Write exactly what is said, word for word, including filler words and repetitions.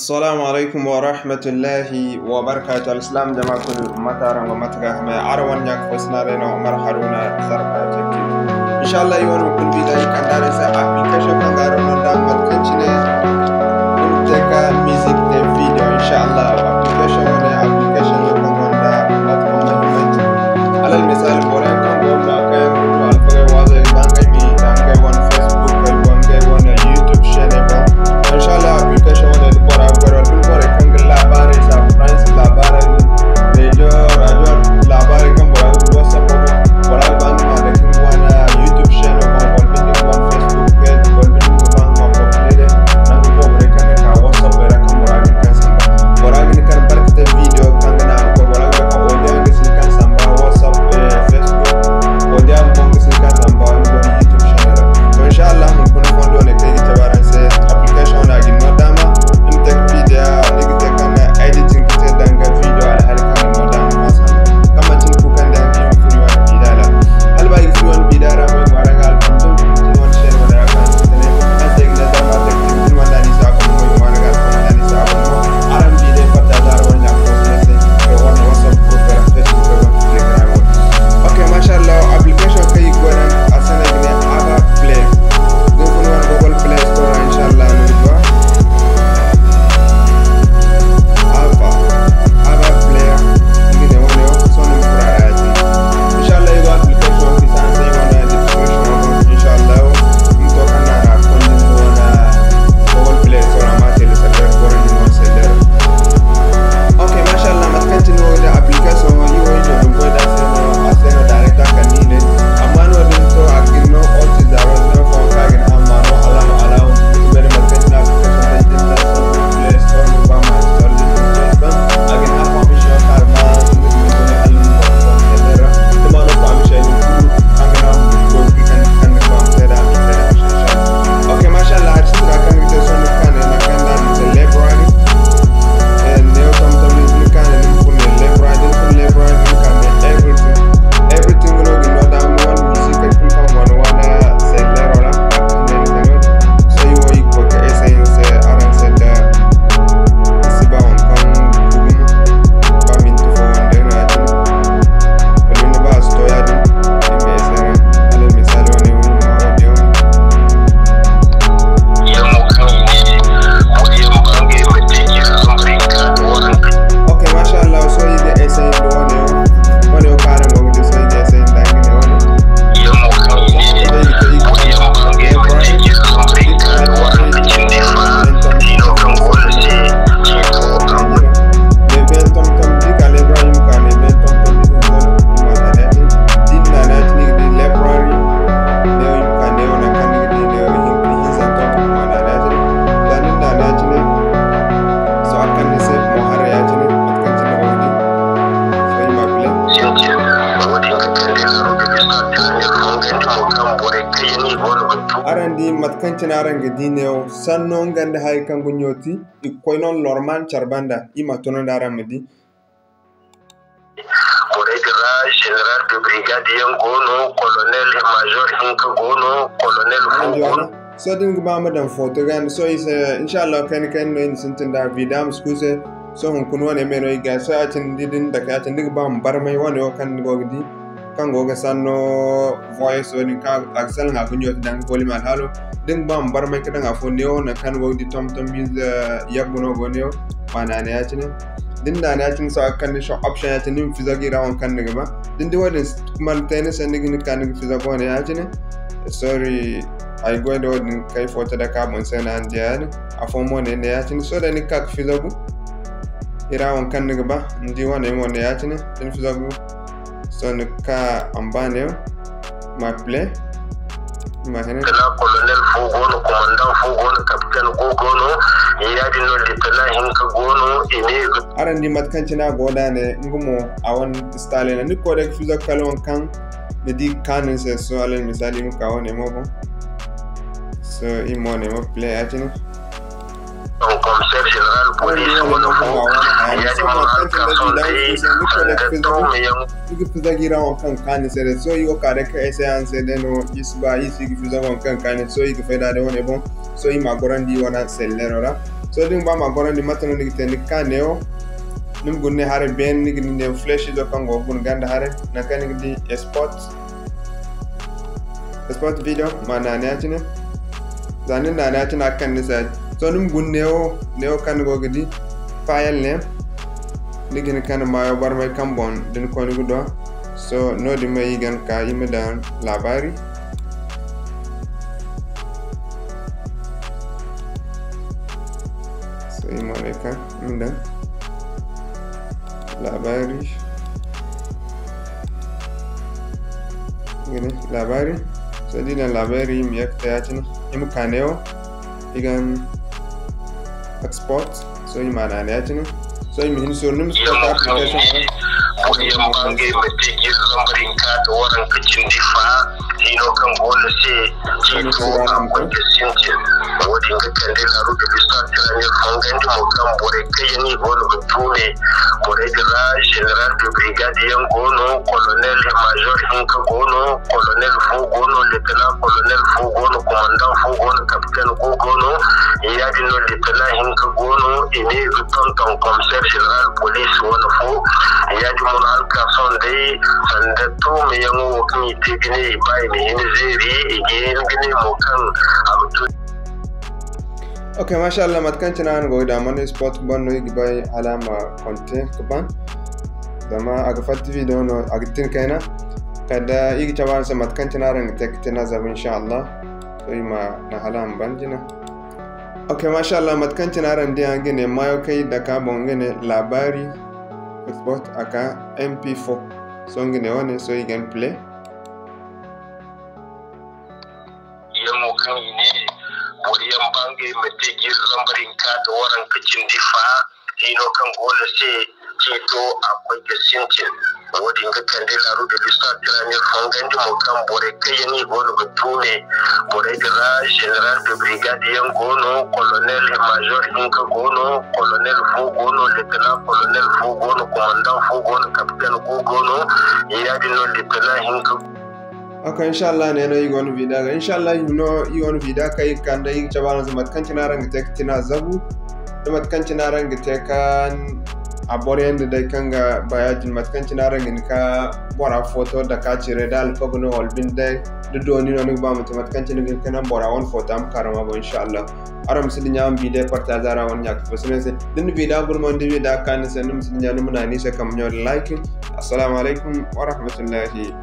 Assalamu alaykum warahmatullahi wabarakatuh. Alsilaam jama kulu, mate araŋ go, mate ga hamay? Araŋ wane ɲa ka fo sinaray no, Umar Haruna, Zarma Tech T V. Inshallah, iri wane hunkuna video iri kande araŋ se application kaŋ ga araŋ no nda mate kaŋ cine iri ma te ka music te video. Inshallah, application wane application no kaŋ gonda mate kaŋ muhimmanci. Alal misali, borey kaŋ go no kaŋ yaŋ ga du alfagey waazo, i ga ba ngey ma i daŋ ngey wane Facebook, ngey wane YouTube channel boŋ. Inshallah, application wane da bora ga goy, wala da borey kaŋ ga laabaarey za, France laabaarey, radio, radio laabaarey kaŋ bora ga du WhatsApp boŋ, bora ga ba nga ma daŋ nga wane YouTube channel boŋ, wala binde nga wane Facebook page, wala binde nga ba nga ma populate nangu boobo day kaŋ ga ka WhatsApp ra kaŋ bora ga hin kaŋ samba. Bora ga hin kaŋ barka te video kaŋ ga naŋ a ma koy, bora ga bay kaŋ audio yaŋ ga si hin kaŋ samba WhatsApp, eh, Facebook, audio yaŋ boŋ ga si hin kaŋ samba nga wane YouTube channel ra. To, inshallah, hunkuna fondo ne kaŋ ay ga cabe araŋ se application wane a ga ni no daama ni ma te ka video, ni ga te kaŋ editing ka te danga video alhali kaŋ ga ni no daama ma samba. Kaŋ manti ni kulu kaŋ day ni ga furo wane video ra. Hala ba i ga furo wane video ra mo, i ŋwaara ga alfam don ni wane share wane ra kaŋ se ne kaŋ se ga ne Zarma Tech T V, ni mana ni sa ko mo, i ŋwaara ga alfam da ni sa ko mo. Araŋ bi day fatta da araŋ wane ɲa ko se se, ko wane WhatsApp group ra, Facebook ra, Telegram ra. Ok, mashallah, application kaŋ i ga goy a se no i ga ne Ava Player. Din fun wane Google Play Store ra, inshallah, no i ga Ava, Ava Player, nga ne wane wo, sohõ ni ma furo a ra ya-cine. Inshallah, iri go application bisa araŋ se, iri wane description wo boŋ, inshallah, ni ma to kaŋ no a ra konda ni wane Google Play Store ra, ma télécharger ka gorandi ni wane seller. Ok, mashallah, mate kaŋ cine wo ga di application wo, iri wo iri no ni goy da se no, a se no direct a kande iri ne. Amma no din to a ga ni no, o ci zaro zero fo kaŋ a ga ni amma no, Allahu, Allahu, ni ga bay da mate kaŋ cine application day din da. Play Store ni ba ma install din install ban. A ga ni hã permission kaŋ a ga ma ni ga ni guna hala ni ma install din ra. Ni ma no permission ni kulu kaŋ ga naŋ ni go ga kaŋ kaŋ ni ga ba ma te da ni te da. Ok, mashallah, hari sintina kaŋ ni ga te sohõ ni ga ka ne nangu kaŋ ni ga te library. Eh, ne wo tomtom ni ga ka ne ni ma furo ne library, ni ma furo library ni ga ka ne everything. Everything no ga ni no daama ni wane music kulu kaŋ go ni wane seller ra. Sohõ iri wo iri ga koy ka essayer ni se, araŋ se da ni si ba waŋ kaŋ gumo, ba minti fo wande no ya-cine. Wala ni ba a si to ya-din, iri ma essayer. Alal misali, wane wo, iri ma audio. Ok, masha Allah, sohõ iri ga essayer da wane wo. Wane wo kaŋ araŋ go ga di sohõ iri ga essayer da nga ne wane. Araŋ di mate kaŋ cine araŋ ga di neewo, sanno nga nda hayey kaŋ ga ɲooti, i ga koy no normal care banda, i ma tunandi araŋ ma di. Borey din ra, général de brigade yaŋ go no, colonel major hinka go no, colonel fo go no. Sohõ da ni ga ba ma daŋ foto ga, sohõ i se, inshallah, kayna kayna no i na sintin da vidéo ma si kuse. Sohõ hunkuna wane me no i ga, sohõ ya-cine da ni dake ya-cine, ni ga ba ma barmay wane wo kaŋ ni go ga di. Kaŋ go ga sanno voice wo-din kaŋ a ga salaŋ a ga ɲooti danga volume alhaalo. Da ni ga ba ma barmay ka daŋ afo neewo nangu kaŋ ni go ga di tomtom music, eh, yaggu no go neewo. Ma naana ya-cine. Da ni naana ya-cine, sohõ a ga kande sohõ option ya-cine, ni ma fizagu i ra waŋ kaŋ ni ga ba. Da ni di wo-din mana te ni se, ni ga ni ka ni ga fizagu wane ya-cine. Sorry, ay goy da wo-din kay foto dake a boŋ se no araŋ di ya-din. Afo mo ne, ne ya-cine. Sohõ da ni ga ka ga fizagu i ra waŋ kaŋ ni ga ba. Ni di wane mo ne ya-cine. Da ni fizagu Sohõ ni ga ka a ma ba neewo, ma play, ma hene. Lieutenant colonel fo go no, commandant fo go no, capitaine go go no, ya-din no lieutenant hinka go no, i ne ga. Araŋ di mate kaŋ cine a go da ne, nga mo a wane style no. Ni ga koy day ga fizagu kala waŋ kaŋ ni di ga kaanu ni se. Sohõ alal misali, i ma ka wane mo boŋ. Sohõ i ma wane mo play ya-cine. Commissaire général police wane fo, ya-din mo hari kaŋ sohõ day sanda tawmiyaŋ. I ga fizagu i ra waŋ kaŋ ga kaanu se day. Sohõ i go ka day ka essayer araŋ se day no, i si ba, i si ga fizagu waŋ kaŋ ga kaanu. Sohõ i ga fay da day wane boŋ. Sohõ i ma a gorandi wane sellero ra. Sohõ da ni ga ba ma gorandi, mate no ni ga te? Ni ga ka neewo, ni ma guna ne haray beene, ni ga di neewo flèche izo kaŋ go ga guna ganda haray, nangu kaŋ ni ga di export, export video, ma naanu ya-cine. Za ni naanu ya-cine, a ga kande ni se ya-cine. Sohõ ni ma guna neewo, neewo kaŋ ni go ga di, file name, ni ga hin ga kande maayo barmay kaŋ boŋ da ni koy ni ga du a. Sohõ noodin mo i ga ka i ma daŋ laabaari. Sohõ i ma ne ka i ma daŋ laabaari. Nga ne laabaari. Sohõ da i daŋ laabaari, i ma ye ga te ya-cine. I ma ka neewo, i ga export. Sohõ i ma naanu ya-cine. Sohõ i ma hin suuru, ni ma suuru ka application. Boro yaŋ bangay ma te jiiri zambar hinka nda waranka cindi fa, hino kaŋ go no se, ciito a koy ga sintin. Wo-din ga kande laaru da bisa tira ne fongandi mo kaŋ borey kaŋ yaŋ i go no ga tuune. Borey din ra, général de brigade yaŋ go no, colonel major hinka go no, colonel fo go no, lieutenant colonel fo go no, commandant fo go no, capitaine go go no. Yaadin no lieutenant hinka go no, i ne i ga tonton commissaire général police wane fo. Yaadin mo no hala ka sohõ day, sanda tuumayaŋo wo kaŋ i te ga ne i ba i ma hin zeeri, i ga hin ga ne mo kaŋ a ma tun. Ok, masha Allah, mate kaŋ cine araŋ go ga di, a mana sport ban no i ga bay hala a ma konte ga ban. Zama a ga fatta video no, a ga tin kayna. Kala da i ga cabe araŋ se mate kaŋ cine araŋ ga te ga te na zabu, insha Allah. Sohõ i ma naŋ hala a ma ban jina. Ok, masha Allah, mate kaŋ cine araŋ di, a nga ne maayo kaŋ i dake a boŋ, nga ne laabaari, sport, a ka M P four. Sohõ nga ne wane, sohõ i ga ni play. Yaŋo kaŋ i ne boro yaŋ bangay ma te jiiri zambar hinka nda waranka cindi fa, hino kaŋ go no se, ciito a koy ga sintin. Wo-din ga kande laaru da bisa tira ne fongandi mo kaŋ borey kaŋ yaŋ i go no ga tuune. Borey din ra, général de brigade yaŋ go no, colonel major hinka go no, colonel fo go no, lieutenant colonel fo go no, commandant fo go no, capitaine go go no. Yaadin no lieutenant hinka. Ok, insha Allah, ne no i go no vida ga. Insha Allah, i no i go no vida kaŋ i ga kande, i ga cabe araŋ se mate kaŋ cine araŋ ga te ga tina zabu, da mate kaŋ cine araŋ ga te ka a boro yaŋ da day kaŋ ga ba ya-din, mate kaŋ cine araŋ ga hin ka bora foto dake a cire, da alfaga no wala binde day, da dooni no ni ga ba ma te, mate kaŋ cine ga hin ka naŋ bora wane foto a ma kaarum a boŋ, insha Allah. Araŋ ma si dinya ma vida partager ra wane ɲa ka fo se. Da ni vida guna mo, ni vida ga ka ni se, ni ma si dinya ni ma naanu i se kambe ɲo da like. Assalamu alaikum wa rahmatullahi.